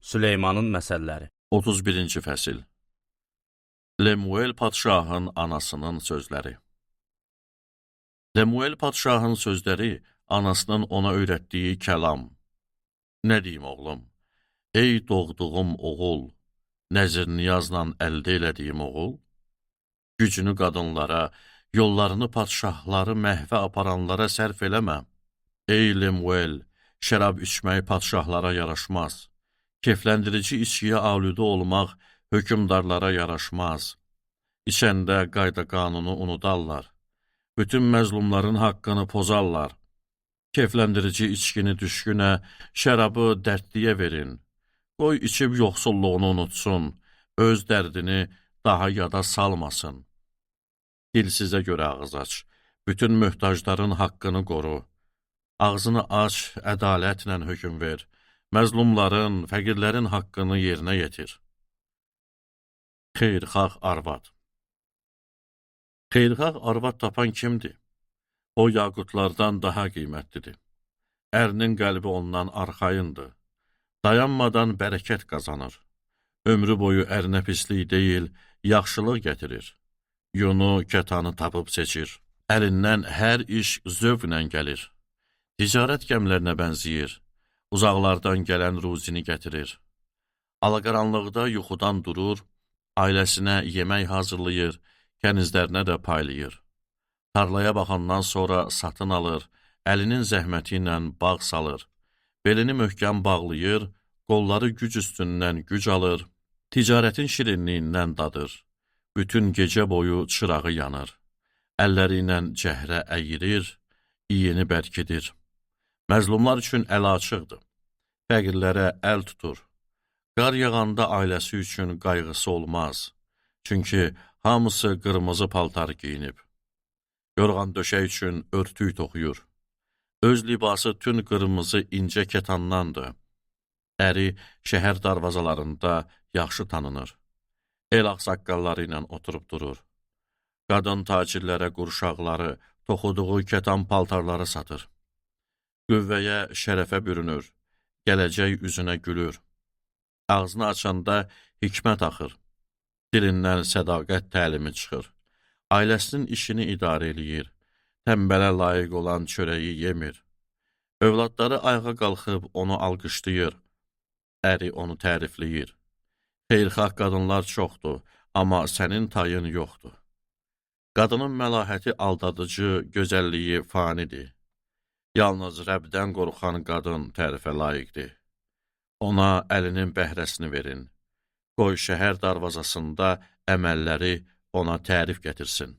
Süleymanın məsəlləri. 31-ci fəsil. Lemuel padşahın anasının sözləri. Lemuel padşahın sözləri anasının ona öyrətdiyi kəlam. Nə deyim oğlum? Ey doğduğum oğul, nəzir niyazla əldə elədiyim oğul? Gücünü qadınlara, yollarını padşahları məhvə aparanlara sərf eləmə. Ey Lemuel, şərab içmək padşahlara yaraşmaz. Kefləndirici içkiyə aludə olmaq hökmdarlara yaraşmaz. İçəndə qayda qanunu unudarlar. Bütün məzlumların haqqını pozarlar. Kefləndirici içkini düşkünə, şərabı dərdliyə verin. Qoy içib yoxsulluğunu unutsun, öz dərdini daha yada salmasın. Dilsizə görə ağız aç, bütün möhtacların haqqını qoru. Ağzını aç, ədalətlə hökm ver. Məzlumların, fəqirlərin haqqını yerinə yetir. Xeyirxah arvad. Xeyirxah arvad tapan kimdir? O yaqutlardan daha qiymətlidir. Ərinin qəlbi ondan arxayındır. Dayanmadan bərəkət qazanır. Ömrü boyu ərinə pislik deyil, yaxşılıq gətirir. Yunu, kətanı tapıb seçir. Əlindən hər iş zövqlə gəlir. Ticarət gəmilərinə bənzəyir. Uzaqlardan gələn ruzini gətirir. Alaqaranlıqda yuxudan durur, ailəsinə yemək hazırlayır, kənizlərinə də paylayır. Tarlaya baxandan sonra satın alır, əlinin zəhməti ilə bağ salır. Belini möhkəm bağlayır, qolları güc üstündən güc alır, ticarətin şirinliyindən dadır. Bütün gecə boyu çırağı yanır. Əlləri ilə cəhrə əyirir, iyini bərkidir. Məzlumlar üçün əli açıqdır. Fəqirlərə əl tutur. Qar yağanda ailəsi üçün qayğısı olmaz. Çünki hamısı qırmızı paltar geyinib. Yorğan döşək üçün örtük toxuyur. Öz libası tün qırmızı incə kətandandır. Əri şəhər darvazalarında yaxşı tanınır. El ağsaqqalları ilə oturub durur. Qadın tacirlərə qurşaqları, toxuduğu kətan paltarları satır. Qüvvəyə, şərəfə bürünür, gələcək üzünə gülür. Ağzını açanda hikmət axır, dilindən sədaqət təlimi çıxır. Ailəsinin işini idarə eləyir, tənbələ layiq olan çörəyi yemir. Övladları ayağa qalxıb onu alqışlayır, əri onu tərifləyir. Xeyirxah qadınlar çoxdur, amma sənin tayın yoxdur. Qadının məlahəti aldadıcı, gözəlliyi fanidir. Yalnız Rəbdən qorxan qadın tərifə layiqdir. Ona əlinin bəhrəsini verin. Qoy şəhər darvazasında əməlləri ona tərif gətirsin.